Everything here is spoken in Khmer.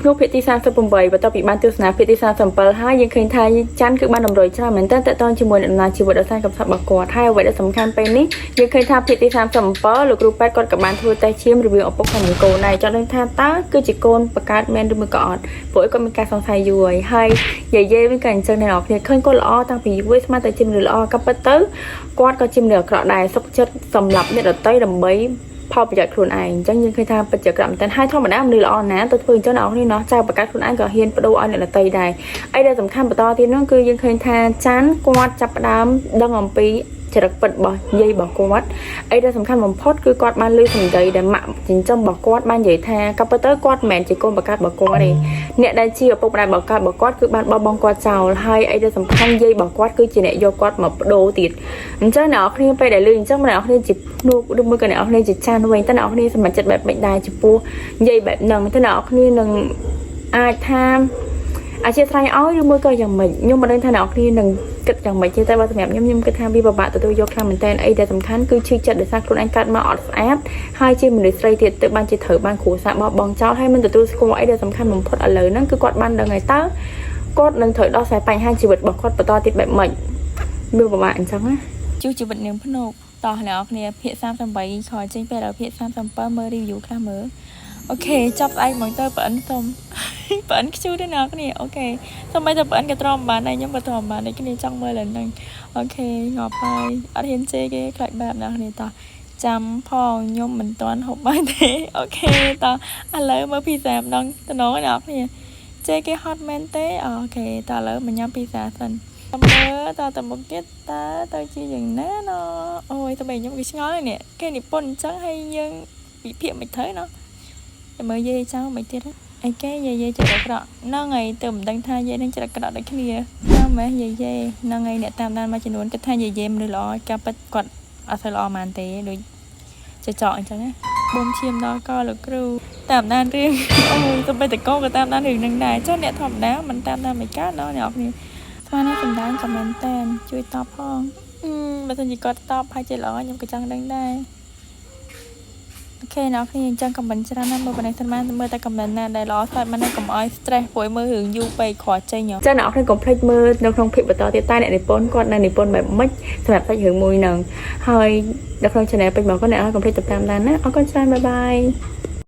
ក្នុងភាគទី38បន្ទាប់ពីបានទស្សនាភាគទី37ហើយយើងឃើញថាច័ន្ទគឺបានតម្រុយច្រើនមែនតើតើតើជាមួយនឹងដំណើរជីវិតដ៏សែនកំសត់របស់គាត់ហើយអ្វីដែលសំខាន់ពេលនេះយើងឃើញថាភាគទី37លោកគ្រូពេទ្យគាត់ក៏បានធ្វើតេស្តឈាមរវាងឪពុកនិងកូនដែរចង់ដឹងថាតើគឺជាកូនបង្កើតមែនឬមួយក៏អត់ព្រោះគាត់មានការសង្ស័យយូរហើយហើយយាយយាយវិញក៏អញ្ចឹងដែរអ្នកគ្នាឃើញគាត់ល្អតាំងពីយូរស្មានតែជាមនុស្សល្អក៏ពិតទៅគាត់ក៏ជាមនុស្សអាក្រក់ដែរសុខចិត្តសម្លាប់អ្នកដទៃដើម្បី ផលប្រយោជន៍ខ្លួនឯងអញ្ចឹងយើងឃើញថាពិតជាអាក្រក់មែនទែនហើយធម្មតាមនុស្សល្អណាស់ទៅធ្វើអញ្ចឹងអ្នកនរគ្នាណោះចៅប្រកាសខ្លួនឯងក៏ហ៊ានបដូរឲ្យអ្នកដទៃដែរអីដែលសំខាន់បន្តទៀតនោះគឺយើងឃើញថាច័ន្ទគាត់ចាប់ផ្ដើមដឹងអំពីចរិតពិតរបស់យាយរបស់គាត់អីដែលសំខាន់បំផុតគឺគាត់បានលើសម្ដីដែលម៉ាក់ចិញ្ចឹមរបស់គាត់បាននិយាយថាក៏ប៉ុន្តែគាត់មិនមែនជាកូនបង្កើតរបស់គាត់ទេអ្នកដែលជាឪពុកម្ដាយបង្កើតរបស់គាត់គឺបានបោះបង់គាត់ចោលហើយអីដែលសំខាន់យាយរបស់គាត់គឺជាអ្នកយកគាត់មកបដូរទៀតអញ្ចឹងអ្នកនរគ្នាពេលដែលលឺអញ្ចឹងអ្នកនរគ្នាជាភ្នួកឬមួយក៏អ្នកនរគ្នាជាចានវិញតើអ្នកនរគ្នាសម្រេចចិត្តបែបម៉េចដែរចំពោះយាយបែបហ្នឹងតើអ្នកនរគ្នានឹងអាចថាអធិស្ឋានឲ្យឬមួយក៏យ៉ាងម៉េចខ្ញុំមិនដឹងថាអ្នកនរគ្នានឹងគិតយ៉ាងម៉េចទេតែបើសម្រាប់ខ្ញុំខ្ញុំគិតថាវាពិបាកទទួលយកខ្លាំងមែនតើអីដែលសំខាន់គឺឈឺចិត្តដោយសារខ្លួនឯងកើតមកអត់ស្អាតហើយជាមនុស្សស្រីទៀតទើបបានជាត្រូវបានគ្រួសារបោះបង់ចោលហើយមិនទទួលស្គាល់អីដែលសំខាន់បំផុតឥឡូវហ្នឹងគឺគាត់បានដឹងហើយតើគាត់នឹងត្រូវដោះស្រាយបញ្ហាជីវិតរបស់គាត់បន្តទៀតបែបម៉េចវាពិបាកអញ្ចឹងណាជួសជីវិតនាងភ្នោកតោះអ្នកនរគ្នាភាគ38ក្រោយចេញពេលដល់ភាគ37មើល review ខ្លះមើល OK ចាប់ស្អែកហ្មងទៅប៉ិនសុំ ប៉ិនខ្ជូតទេអ្នកនរគ្នា OK សូម្បីតែប៉ិនក៏ទ្រាំបានដែរខ្ញុំក៏ទ្រាំបានដូចគ្នាចង់មើលឡើងហ្នឹង OK ងាប់ហើយអត់ហ៊ានជេរគេខ្លាចបាបអ្នកនរគ្នាតោះចាំផងខ្ញុំមិនទាន់ហូបបាយទេ OK តោះឥឡូវមើលភីសាម្ដងតំណងអ្នកនរគ្នាជេរគេហត់មែនទេ OK តោះឥឡូវមកញ៉ាំភីសាសិនមើលតើតមុខទៀតតើទៅជាយ៉ាងណាណអូយតែខ្ញុំគេឆ្ងល់ហើយនេះគេនិពន្ធអញ្ចឹងហើយយើងវិភាគមិនត្រូវណោះតែមើលយាយចៅមិនទៀតអីគេយាយយាយចិត្តអាក្រក់ហ្នឹងហើយទៅមិនដឹងថាយាយនឹងចិត្តអាក្រក់ដូចគ្នាណាម៉េះយាយយាយហ្នឹងហើយអ្នកតាមដានមួយចំនួនគិតថាយាយយាយមនុស្សល្អការពិតគាត់អត់សូវល្អហ្មងទេដូចចចកអញ្ចឹងណាបូមឈាមដល់កលោកគ្រូតាមដានរឿងអូយទៅបេតកោក៏តាមដានរឿងនឹងដែរចុះអ្នកធម្មតាមិនតាមដានមិនកើតណោះអ្នកនរគ្នាស្មានណាសម្ដានក៏មែនតែនជួយតបផងអឺបើសិនជាគាត់តបហើយជាល្អខ្ញុំក៏ចង់ដឹងដែរ OK អ្នកគ្នាអញ្ចឹង comment ច្រើនណាស់មើលប៉ុណ្ណេះសិនបានមើលតែ comment ណាដែលល្អស្អាតមិនកុំឲ្យ stress ព្រោះមើលរឿងយូរពេកគ្រាន់ចេញចាអ្នកគ្នាកុំភ្លេចមើលនៅក្នុងភាគបន្តទៀតតែអ្នកនិពន្ធគាត់នៅនិពន្ធបែបម៉េចសម្រាប់សាច់រឿងមួយហ្នឹងហើយនៅក្នុង channel ពេញមកគាត់អ្នកកុំភ្លេចទៅតាមដានណាអរគុណច្រើន bye bye.